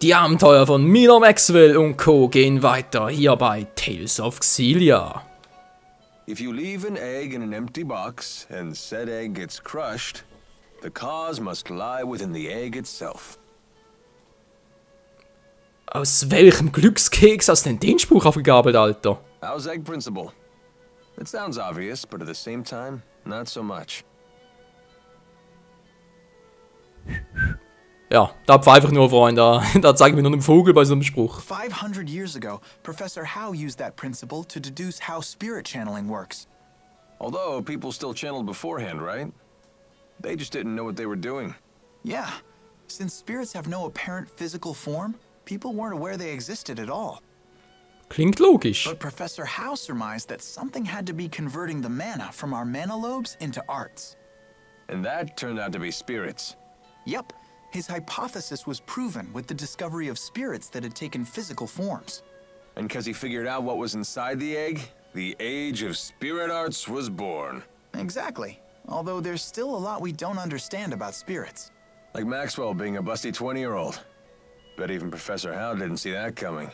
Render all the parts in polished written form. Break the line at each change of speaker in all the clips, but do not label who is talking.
Die Abenteuer von Mila Maxwell und Co. gehen weiter hier bei Tales of Xillia.
If you leave an egg in an empty box and said egg gets crushed, the cause must lie within the egg itself.
Aus welchem Glückskeks hast du denn den Spruch aufgegabelt, Alter?
How's egg principle? It sounds obvious, but at the same time, not so much.
Ja, da pfeife ich nur, Freund. Da zeige ich mir nur einen Vogel bei so einem Spruch.
500 years ago, Professor Howe used that principle to deduce how spirit channeling works.
Although people still channeled beforehand, right? They just didn't know what they were doing.
Yeah, since spirits have no apparent physical form, people weren't aware they existed at all.
Klingt logisch.
But Professor Howe surmised that something had to be converting the mana from our mana lobes into arts.
And that turned out to be spirits.
Yep, his hypothesis was proven with the discovery of spirits that had taken physical forms.
And because he figured out what was inside the egg, the age of spirit arts was born.
Exactly, although there's still a lot we don't understand about spirits.
Like Maxwell being a busty 20-year-old. Bet even Professor Howe didn't see that coming.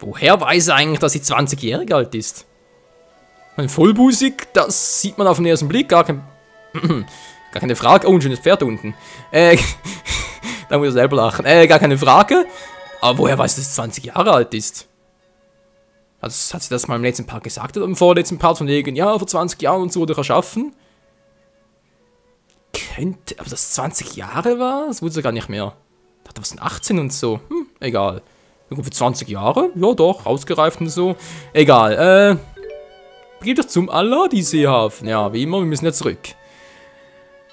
Woher weiß er eigentlich, dass sie 20-jährig alt ist? Mein vollbusig, das sieht man auf den ersten Blick, gar keine Frage. Oh, ein schönes Pferd unten. Da muss er selber lachen. Gar keine Frage. Aber woher weiß, dass sie 20 Jahre alt ist? Also, hat sie das mal im letzten Part gesagt oder im vorletzten Part von wegen, ja, vor 20 Jahren und so würde ich erschaffen? Könnte, aber das 20 Jahre war? Das wusste sie gar nicht mehr. Ich dachte, was sind 18 und so. Egal. Für 20 Jahre? Ja doch, ausgereift und so. Egal, geht doch zum Aladi-Seehafen. Ja, wie immer, wir müssen ja zurück.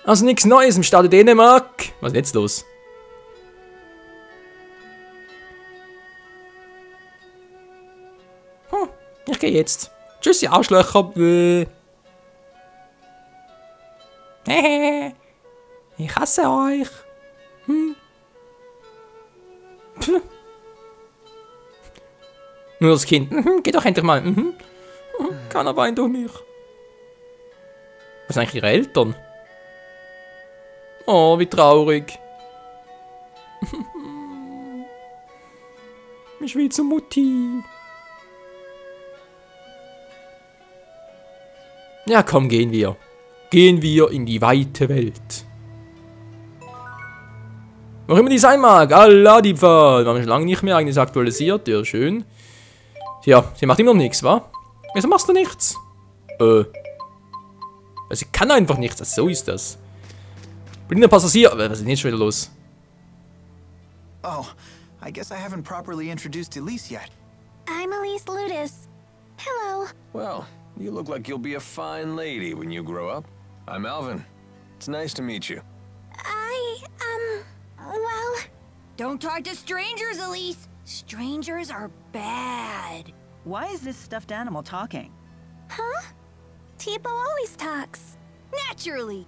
Also nichts Neues im Staate Dänemark. Was ist denn jetzt los? Ich gehe jetzt. Tschüss, ihr Arschlöcher. Ich hasse euch. Nur das Kind. Geh doch endlich mal. Keiner weint durch mich. Was sind eigentlich ihre Eltern? Oh, wie traurig. Ich will zur Mutti. Ja, komm, gehen wir. Gehen wir in die weite Welt. Wo immer die sein mag. Aladi-Pfad. Wir haben schon lange nicht mehr eigentlich aktualisiert. Ja, schön. Ja, sie macht immer noch nichts, wa? Wieso machst du nichts? Sie kann einfach nichts. So ist das. Blinder Passagier. Was ist denn jetzt schon wieder los?
Oh, I guess I haven't properly introduced Elise yet.
I'm Elise Ludus. Hello.
Well, you look like you'll be a fine lady when you grow up. I'm Alvin. It's nice to meet you.
Well...
Don't talk to strangers, Elise. Strangers are bad.
Why is this stuffed animal talking?
Huh? Tipo always talks.
Naturally.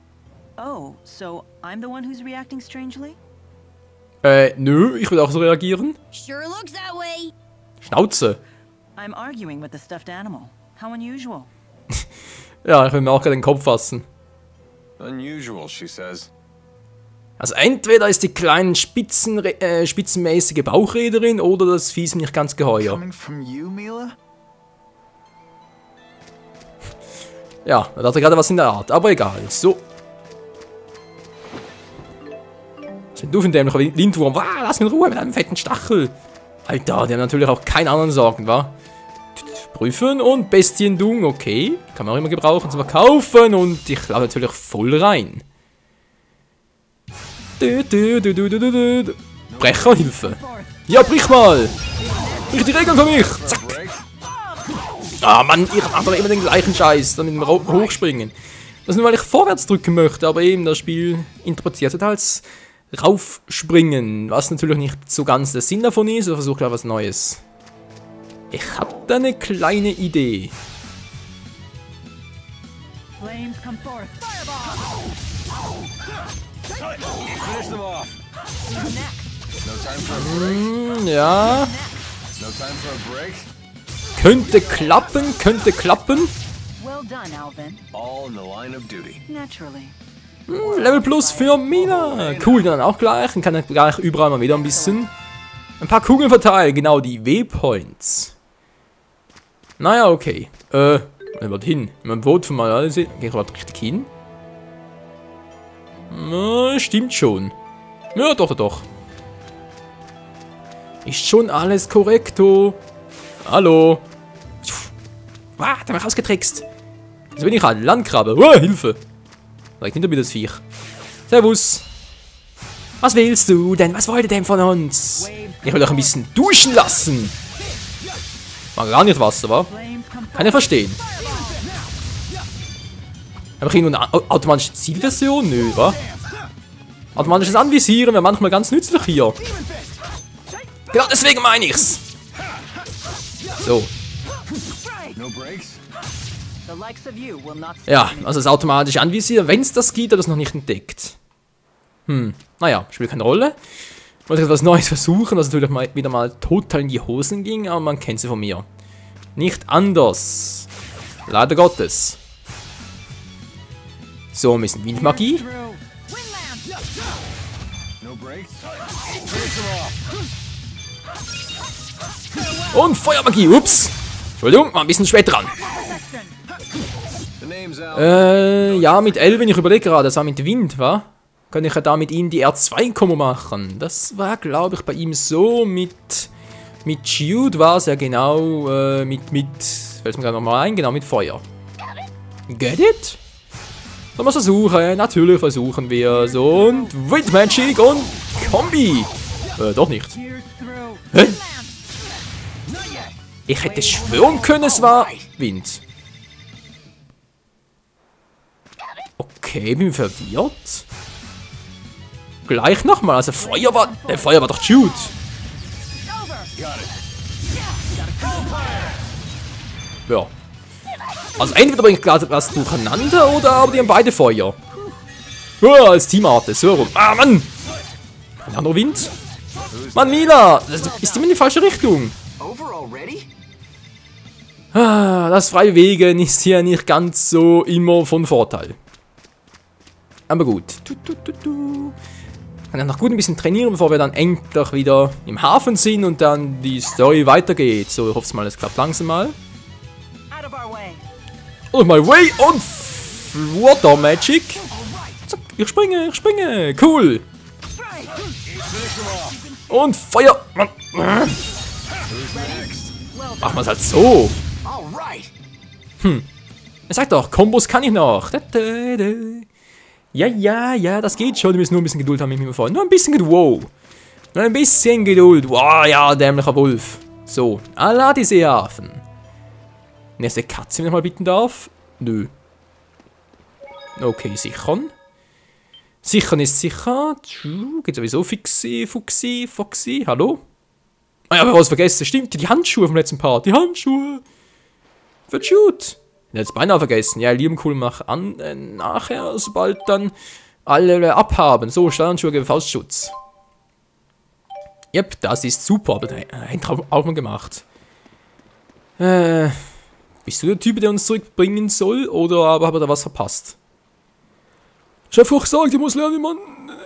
Oh, so I'm the one who's reacting strangely?
Nö, ich will auch so reagieren.
Sure looks that way.
Schnauze.
I'm arguing with the stuffed animal. How unusual.
Ja, ich will mir auch gerade den Kopf fassen.
Unusual, she says.
Also entweder ist die kleine spitzenmäßige Bauchräderin oder das Vieh ist mir nicht ganz geheuer.
Coming from you, Mila?
Ja, da hat er gerade was in der Art, aber egal. So. Was sind du für ein dämlicher Lindwurm? Wow, lass mich in Ruhe mit einem fetten Stachel. Alter, die haben natürlich auch keine anderen Sorgen, wa? Prüfen und Bestiendung, okay. Kann man auch immer gebrauchen zum Verkaufen und ich laufe natürlich voll rein. Brecherhilfe. Ja, brich mal. Brich die Regeln für mich. Zack. Ah, Mann, ich mache doch immer den gleichen Scheiß. Dann mit dem Hochspringen. Das ist nur, weil ich vorwärts drücken möchte. Aber eben, das Spiel interpretiert es als Raufspringen. Was natürlich nicht so ganz der Sinn davon ist. Ich versuche da was Neues. Ich habe da eine kleine Idee.
Flames come forth.
Finish them off. No time for a break.
Ja.
No time for a break.
Könnte klappen, könnte klappen.
Well done, Alvin.
All in the line of duty.
Naturally.
Level Plus für Mina. Cool, dann auch gleich. Dann kann er gleich überall mal wieder ein paar Kugeln verteilen. Genau, die W-Points. Naja, okay. Was hin? Mein Vote von mal sehen. Gehe ich überhaupt richtig hin? Stimmt schon. Ja, doch. Ist schon alles korrekto. Hallo. Da hab ich ausgetrickst. Jetzt bin ich ein Landkrabbe. Hilfe. Direkt hinter mir das Viech. Servus. Was willst du denn? Was wollt ihr denn von uns? Ich will euch ein bisschen duschen lassen. Mag gar nicht Wasser, wa? Kann ich verstehen. Aber ich irgendwo eine automatische Zielversion? Nö, wa? Automatisches Anvisieren wäre manchmal ganz nützlich hier. Genau deswegen meine ich's. So. Ja, also das automatische Anvisieren, wenn es das geht, hat es noch nicht entdeckt. Naja, spielt keine Rolle. Ich wollte etwas Neues versuchen, das natürlich wieder mal total in die Hosen ging, aber man kennt sie von mir. Nicht anders. Leider Gottes. So, ein bisschen Windmagie. Und Feuermagie, ups. Entschuldigung, war ein bisschen spät dran. Ja, mit Elvin, ich überlege gerade, das war mit Wind, wa? Kann ich ja da mit ihm die R2-Kombo machen. Das war, glaube ich, bei ihm so mit Jude war es ja genau, fällt mir gerade nochmal ein, genau mit Feuer. Get it? Sollen wir es versuchen? Natürlich versuchen wir es. Und Wind Magic und Kombi. Doch nicht. Hä? Ich hätte schwören können, es war Wind. Okay, bin verwirrt. Gleich nochmal, also Feuer war doch Jude. Ja. Also entweder bringe ich gerade was durcheinander oder aber die haben beide Feuer. Ja, als Teamart, so rum. Ah, Mann! Ja, noch Wind. Mann, Mila! Das ist immer in die falsche Richtung. Ah, das freie Wegen ist hier nicht ganz so immer von Vorteil. Aber gut. Kann ja noch gut ein bisschen trainieren, bevor wir dann endlich wieder im Hafen sind und dann die Story weitergeht. So, ich hoffe mal, es klappt langsam mal. Oh, my way und Water Magic. Zack, ich springe. Cool. Und Feuer. Machen wir es halt so. Er sagt doch, Kombos kann ich noch. Ja, das geht schon. Wir müssen nur ein bisschen Geduld haben mit mir vorhin. Nur ein bisschen Geduld. Wow. Nur ein bisschen Geduld. Wow, ja, dämlicher Wolf. So, Allah die Seehafen. Nächste Katze, wenn ich mal bitten darf. Nö. Okay, sichern. Sichern ist sicher. Geht sowieso Fuxi. Hallo? Ah ja, aber was vergessen. Stimmt, die Handschuhe vom letzten Part. Die Handschuhe. Für Shoot. Ich hätte es beinahe vergessen. Ja, lieben cool, mach an. Nachher, sobald dann alle abhaben. So, Steuerhandschuhe, Faustschutz. Yep, das ist super. Aber der hat auch mal gemacht. Bist du der Typ, der uns zurückbringen soll? Oder aber habe ich da was verpasst? Chef Hoch sagt, ich muss lernen, wie man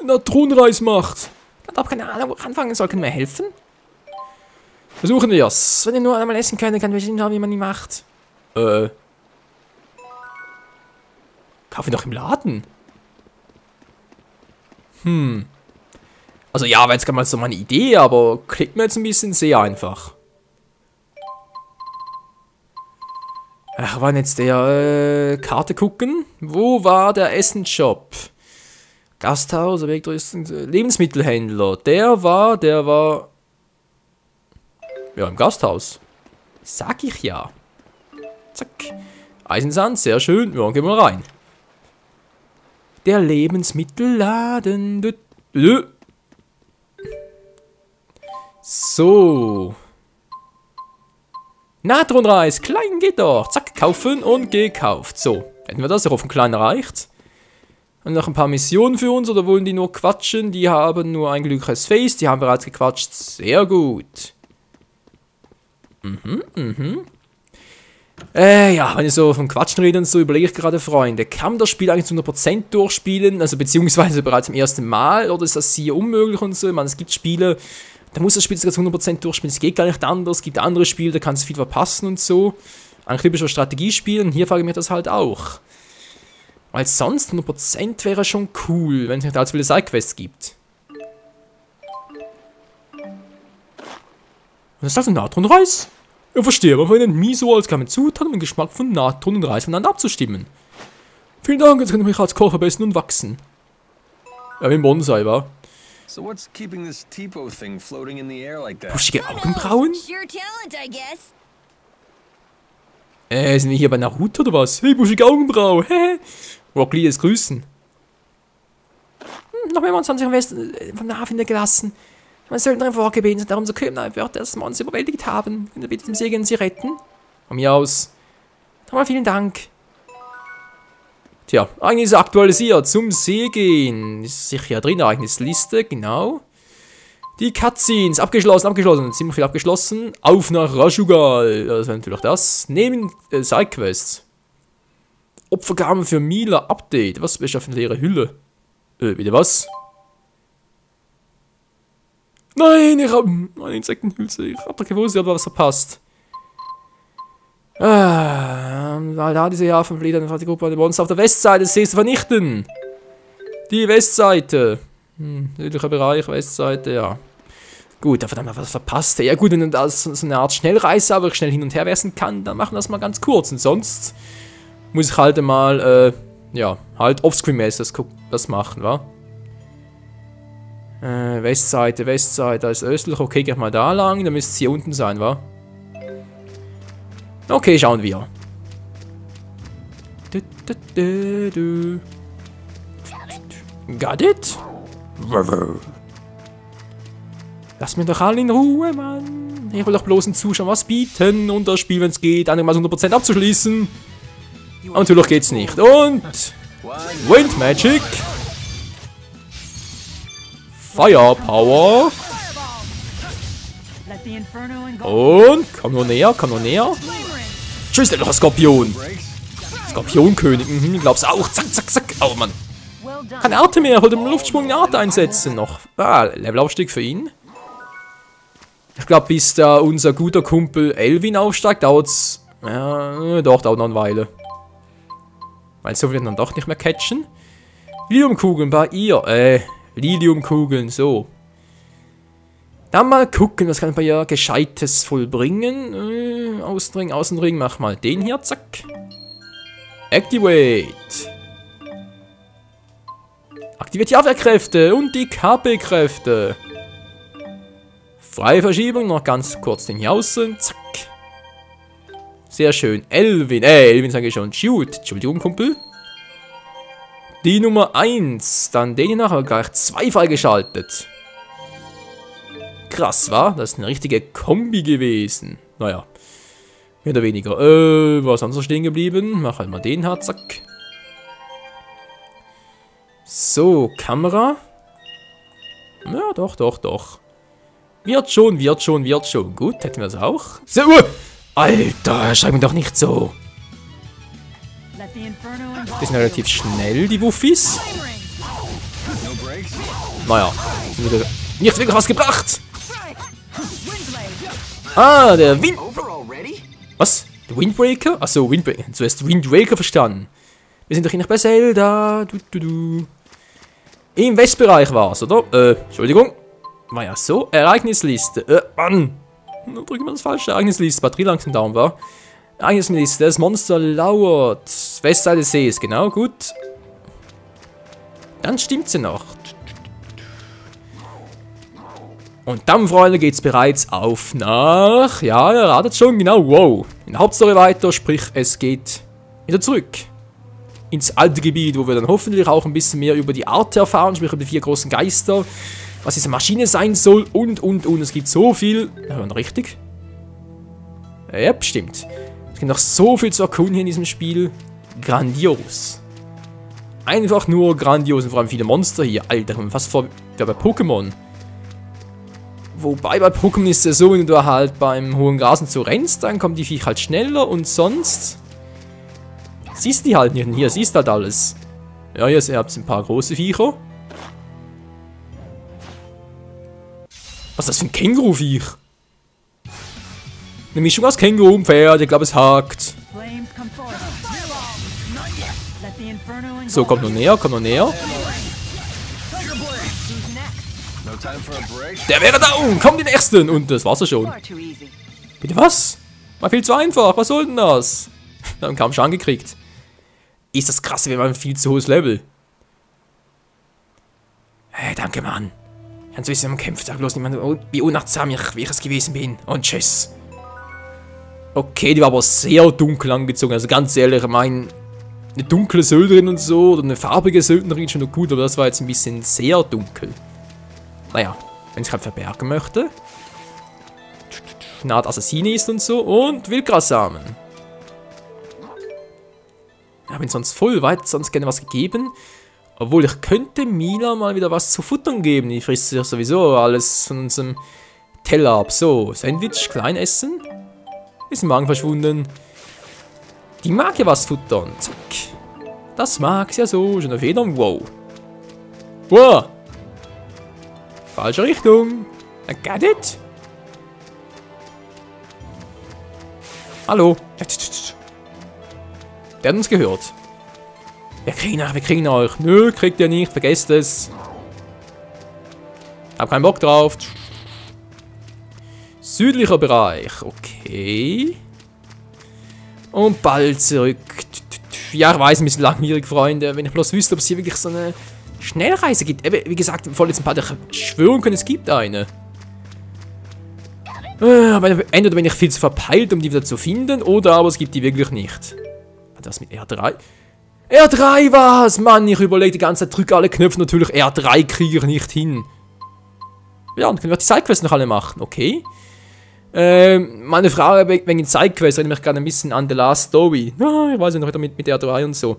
eine Thronreise macht. Ich habe keine Ahnung, wo ich anfangen soll. Können wir helfen? Versuchen wir es. Wenn ihr nur einmal essen könnt, dann kann ich schauen, wie man die macht. Kaufe ich doch im Laden. Also ja, war jetzt gar mal so meine Idee, aber klickt mir jetzt ein bisschen sehr einfach. Ach, wann jetzt der Karte gucken? Wo war der Essenshop? Gasthaus, Lebensmittelhändler. Der war ja im Gasthaus. Sag ich ja. Zack. Eisensand, sehr schön. Ja, gehen wir mal rein. Der Lebensmittelladen. So. Natronreis, klein geht doch. Zack, kaufen und gekauft. So, hätten wir das. Ich hoffe, klein reicht. Und noch ein paar Missionen für uns, oder wollen die nur quatschen? Die haben nur ein glückliches Face, die haben bereits gequatscht. Sehr gut. Ja, wenn ich so vom Quatschen rede und so, überlege ich gerade, Freunde, kann man das Spiel eigentlich zu 100% durchspielen, also beziehungsweise bereits zum ersten Mal, oder ist das hier unmöglich und so? Ich meine, es gibt Spiele, da muss das Spiel sogar zu 100% durchspielen, es geht gar nicht anders, es gibt andere Spiele, da kannst du viel verpassen und so. Eigentlich typischer Strategiespiel, und hier frage ich mich das halt auch. Weil sonst 100% wäre schon cool, wenn es nicht allzu viele Sidequests gibt. Was ist das, ein Natronreis? Ich verstehe, man verwendet Miso als geheime Zutat, um den Geschmack von Natron und Reis voneinander abzustimmen. Vielen Dank, jetzt kann ich mich als Koch verbessern und wachsen. Ja, wie ein Bonsai, wa?
So what's keeping this Tipo thing floating in the air like that?
Buschige Augenbrauen?
Sheer talent, I guess.
Sind wir hier bei Naruto oder was? Hey, buschige Augenbraue, hä? Rock Lee ist grüßen. Noch mehr Monster haben sich am Westen vom Nahfinder gelassen. Man sollte vorgebeten sind, darum zu kümmern, wird das Monster überwältigt haben. Könnt ihr bitte den Segen sie retten? Von mir aus. Nochmal vielen Dank. Tja, Ereignis aktualisiert. Zum See gehen. Ist sicher drin, Ereignisliste, genau. Die Cutscenes, abgeschlossen. Ziemlich viel abgeschlossen. Auf nach Rashugal. Das wäre natürlich das. Neben Sidequests. Opfergaben für Mila, Update. Was ist auf eine leere Hülle? Wieder was? Nein, ich habe eine Insektenhülse. Ich habe doch gewusst, ich habe was verpasst. Weil da diese Jahr von Fliedern die Gruppe der Monster auf der Westseite des Sees zu vernichten. Die Westseite. Südlicher Bereich, Westseite, ja. Gut, da verdammt was verpasst. Ja gut, wenn das so eine Art Schnellreise, aber ich schnell hin und her wechseln kann, dann machen wir das mal ganz kurz. Und sonst muss ich halt mal, ja, halt offscreen-mäßig das machen, wa? Westseite, da ist östlich. Okay, geh mal da lang, dann müsste es hier unten sein, wa? Okay, schauen wir. Got it? Lass mich doch alle in Ruhe, Mann. Ich will doch bloß den Zuschauern was bieten und das Spiel, wenn es geht, einigermaßen 100% abzuschließen. Aber natürlich geht's nicht. Und Wind Magic. Fire Power. Und komm nur näher, Tschüss, der Skorpion. Skorpionkönig, ich glaub's auch. Zack, zack, zack. Oh Mann. Keine Arte mehr, wollte im Luftsprung eine Arte einsetzen noch. Levelaufstieg für ihn. Ich glaube, bis da unser guter Kumpel Elvin aufsteigt, dauert's. Ja, doch, dauert noch eine Weile. Weil so wird dann doch nicht mehr catchen. Liliumkugeln bei ihr. Liliumkugeln, so. Dann mal gucken, was kann ich bei ihr Gescheites vollbringen. Außenring, mach mal den hier, zack. Activate. Aktiviert die Abwehrkräfte und die KP-Kräfte. Freie Verschiebung, noch ganz kurz den hier außen, zack. Sehr schön. Elvin sage ich schon. Shoot. Entschuldigung, Kumpel. Die Nummer 1. Dann den hier nachher gleich 2 freigeschaltet. Krass, wa? Das ist eine richtige Kombi gewesen. Naja. Mehr oder weniger. Was haben wir stehen geblieben? Mach halt mal den her, zack. So, Kamera. Ja, doch. Wird schon. Gut, hätten wir das auch. So, Alter, schreib mir doch nicht so. Die sind relativ schnell, die Wuffis. Naja, nicht wirklich was gebracht. Ah, der Wind... Was? Der Windbreaker? Achso, Windbreaker. Zuerst Windbreaker verstanden. Wir sind doch hier nicht bei Zelda. Im Westbereich war's, oder? Entschuldigung. War ja so. Ereignisliste. Mann. Dann drücken wir das falsche. Ereignisliste. Batterie langsam down war. Ereignisliste. Das Monster lauert. Westseite des Sees. Genau, gut. Dann stimmt sie noch. Und dann, Freunde, geht's bereits auf nach... Ja, ihr ratet schon, genau, wow. In der Hauptstory weiter, sprich, es geht wieder zurück. Ins alte Gebiet, wo wir dann hoffentlich auch ein bisschen mehr über die Art erfahren, sprich über die 4 großen Geister, was diese Maschine sein soll und. Es gibt so viel... Ja, richtig? Ja, stimmt. Es gibt noch so viel zu erkunden in diesem Spiel. Grandios. Einfach nur grandios und vor allem viele Monster hier. Alter, fast vor... Ja, bei Pokémon. Wobei bei Pokémon ist es ja so, wenn du halt beim hohen Gras und so rennst, dann kommen die Viecher halt schneller und sonst siehst du die halt nicht. Und hier siehst du halt alles. Ja, hier habt ihr ein paar große Viecher. Was ist das für ein Känguru-Viech? Eine Mischung aus Känguru und Pferd, ich glaube es hakt. So, kommt noch näher, kommt noch näher. Der wäre down! Komm, den ersten! Und das war's ja schon. Bitte was? War viel zu einfach, was soll denn das? Wir haben kaum Schaden gekriegt. Ist das krass, wir haben ein viel zu hohes Level. Hey, danke, Mann. Ganz wissen, man kämpft, sag bloß niemand, wie unachtsam ich es gewesen bin. Und tschüss. Okay, die war aber sehr dunkel angezogen. Also ganz ehrlich, ich meine, eine dunkle Söldnerin und so, oder eine farbige Söldnerin ist schon noch gut, aber das war jetzt ein bisschen sehr dunkel. Naja, wenn ich halt verbergen möchte. Naht Assassine ist und so. Und Wildgrassamen. Ich habe ihn sonst voll weit, sonst gerne was gegeben. Obwohl, ich könnte Mila mal wieder was zu futtern geben. Die frisst ja sowieso alles von unserem Teller ab. So, Sandwich, klein essen. Ist im Magen verschwunden. Die mag ja was futtern. Zack. Das mag sie ja so. Schon auf jedem. Wow. Wow. Falsche Richtung. I got it. Hallo. Der hat uns gehört. Wir kriegen euch. Nö, kriegt ihr nicht. Vergesst es. Hab keinen Bock drauf. Südlicher Bereich. Okay. Und bald zurück. Ja, ich weiß, ein bisschen langwierig, Freunde. Wenn ich bloß wüsste, ob es hier wirklich so eine Schnellreise gibt. Wie gesagt, im vorletzten Part, ich schwören können, es gibt eine. Aber entweder bin ich viel zu verpeilt, um die wieder zu finden, oder aber es gibt die wirklich nicht. Das mit R3? R3 war's! Mann, ich überlege die ganze Zeit, drücke alle Knöpfe, natürlich R3 kriege ich nicht hin. Ja, dann können wir die Sidequests noch alle machen, okay. Meine Frage wegen den Sidequests erinnert mich gerade ein bisschen an The Last Story. Ja, ich weiß ja noch wieder mit R3 und so.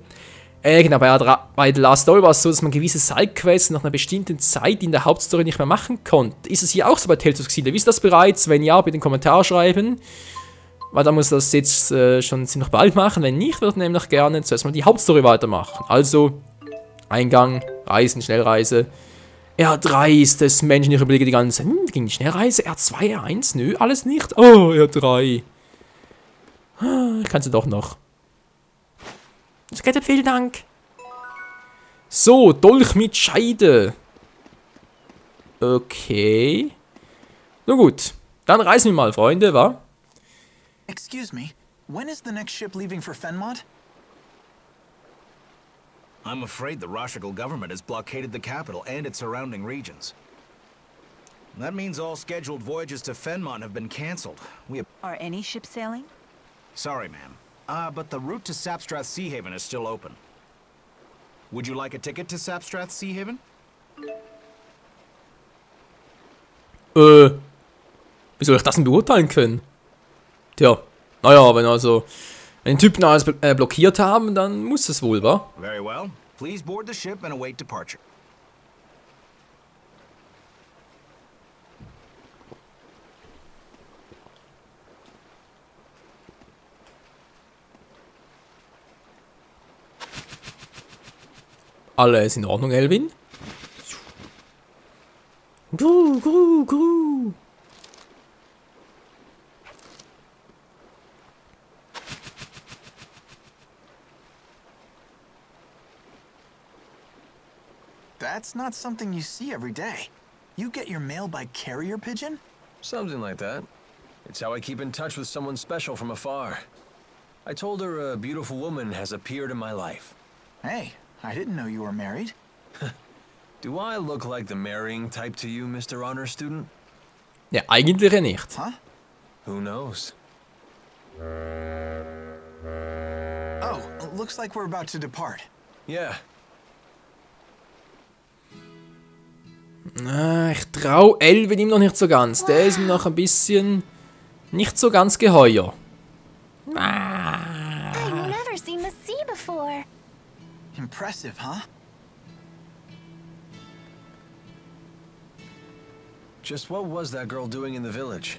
Genau, bei The Last Story war es so, dass man gewisse Sidequests nach einer bestimmten Zeit in der Hauptstory nicht mehr machen konnte. Ist es hier auch so bei Tales of Xillia? Wisst ihr das bereits? Wenn ja, bitte in den Kommentar schreiben. Weil dann muss das jetzt schon ziemlich bald machen. Wenn nicht, würde ich nämlich gerne zuerst mal die Hauptstory weitermachen. Also, Eingang, Reisen, Schnellreise. R3 ist das Menschen, ich überlege die ganze Zeit, ging die Schnellreise? R2, R1? Nö, alles nicht. Oh, R3. Ich kann sie doch noch. Das geht, vielen Dank. So, Dolch mit Scheide. Okay. Na gut, dann reisen wir mal, Freunde, wa?
Excuse me, when is the next ship leaving for Fenmont?
I'm afraid the Rashigal government has blockaded the capital and its surrounding regions. That means all scheduled voyages to Fenmont have been cancelled.
Are any ships sailing?
Sorry, ma'am. But the route to Sapstrath Sea Haven is still open. Would you like a ticket to Sapstrath Sea Haven?
Wie soll ich das denn beurteilen können? Tja, naja, wenn den Typen alles blockiert haben, dann muss es wohl, wa?
Very well. Please board the ship and await departure.
Alles in Ordnung, Elvin? Gru.
That's not something you see every day. You get your mail by carrier pigeon?
Something like that. It's how I keep in touch with someone special from afar. I told her a beautiful woman has appeared in my life.
Hey, I didn't know you were married.
Do I look like the marrying type to you, Mr. Honor Student?
Ja, eigentlich ja nicht.
Huh?
Who knows?
Oh, looks like we're about to depart.
Yeah.
Ich traue Elvin ihm noch nicht so ganz. Der ist mir noch ein bisschen nicht so ganz geheuer.
I've never seen the sea before.
Impressive, huh?
Just what was that girl doing in the village?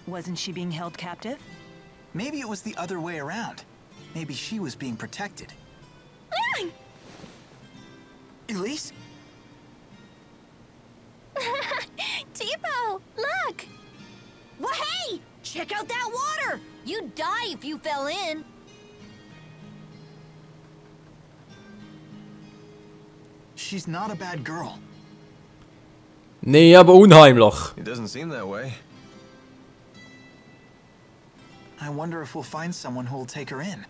Wasn't she being held captive?
Maybe it was the other way around. Maybe she was being protected. Elise?
Tipo, look!
Well, hey! Check out that water! You'd die if you fell in.
She's not a bad girl.
Nee, aber unheimlich.
It doesn't seem that way.
I wonder if we'll find someone who'll take her in.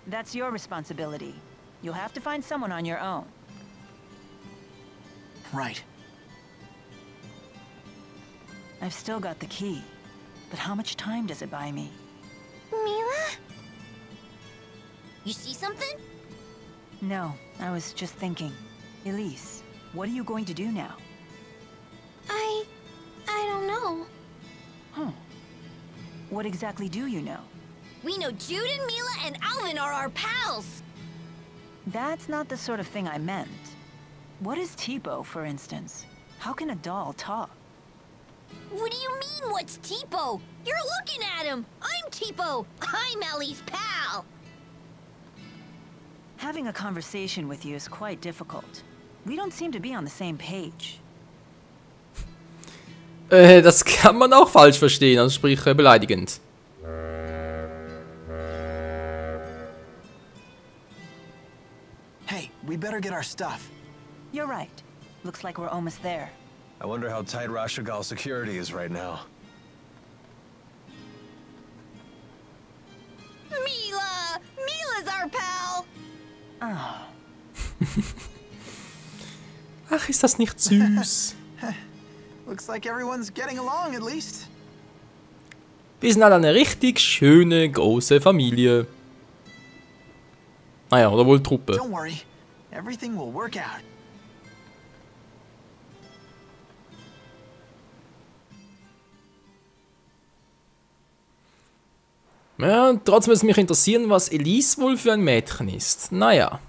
That's your responsibility. You'll have to find someone on your own.
Right.
I've still got the key. But how much time does it buy me?
Mila?
You see something?
No, I was just thinking. Elise, what are you going to do now?
I don't know.
Huh. What exactly do you know?
We know Jude and Mila and Alvin are our pals.
That's not the sort of thing I meant. What is Tipo, for instance? How can a doll talk?
What do you mean, what's Tipo? You're looking at him. I'm Tipo. I'm Ellie's pal.
Having a conversation with you is quite difficult. We don't seem to be on the same page.
Das kann man auch falsch verstehen, also sprich beleidigend.
Hey, we better get our stuff.
You're right. Looks like we're almost there.
I wonder how tight Rashagal security is right now.
Mila! Mila's our pal.
Oh.
Ach, ist das nicht süß?
Looks like everyone's getting along at least.
Wir sind alle eine richtig schöne, große Familie. Naja, oder wohl Truppe.
Don't worry. Everything will work out.
Ja, trotzdem würde es mich interessieren, was Elise wohl für ein Mädchen ist. Naja.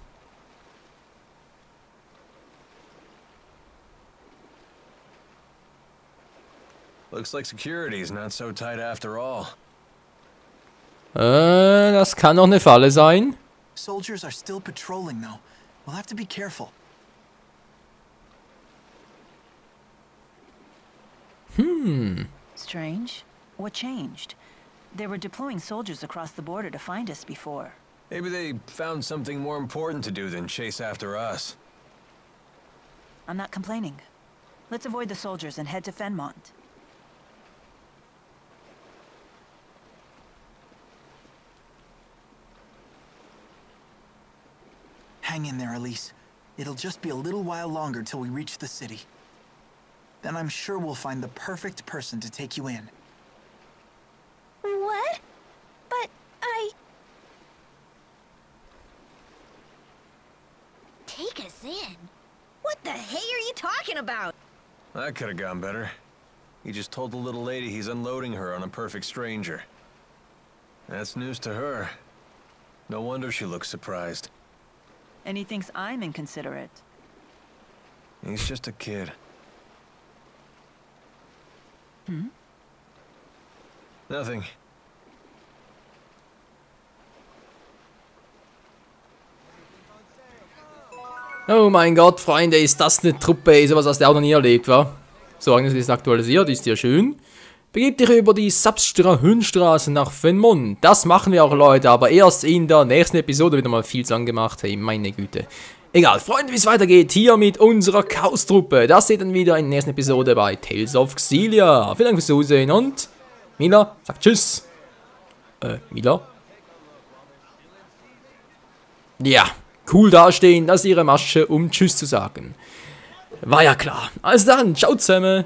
Looks like security's not so tight after all.
Das kann doch eine Falle sein.
Soldiers are still patrolling though. We'll have to be careful.
Strange. What changed? They were deploying soldiers across the border to find us before.
Maybe they found something more important to do than chase after us.
I'm not complaining. Let's avoid the soldiers and head to Fenmont.
Hang in there, Elise. It'll just be a little while longer till we reach the city. Then I'm sure we'll find the perfect person to take you in.
What? But
Take us in? What the hey are you talking about?
That could have gone better. He just told the little lady he's unloading her on a perfect stranger. That's news to her. No wonder she looks surprised.
And he thinks I'm inconsiderate.
He's just a kid. Nothing.
Oh mein Gott, Freunde, ist das eine Truppe? Sowas hast du auch noch nie erlebt, wa? So, Agnes ist aktualisiert, ist ja schön. Begib dich über die Hünstraße nach Fenmont. Das machen wir auch, Leute, aber erst in der nächsten Episode wieder mal viel zu lang gemacht. Hey, meine Güte. Egal, Freunde, wie es weitergeht hier mit unserer Chaos-Truppe. Das seht ihr dann wieder in der nächsten Episode bei Tales of Xillia. Vielen Dank fürs Zusehen und Mila sagt Tschüss. Mila? Ja, cool dastehen, das ist ihre Masche, um Tschüss zu sagen. War ja klar. Also dann, ciao zusammen.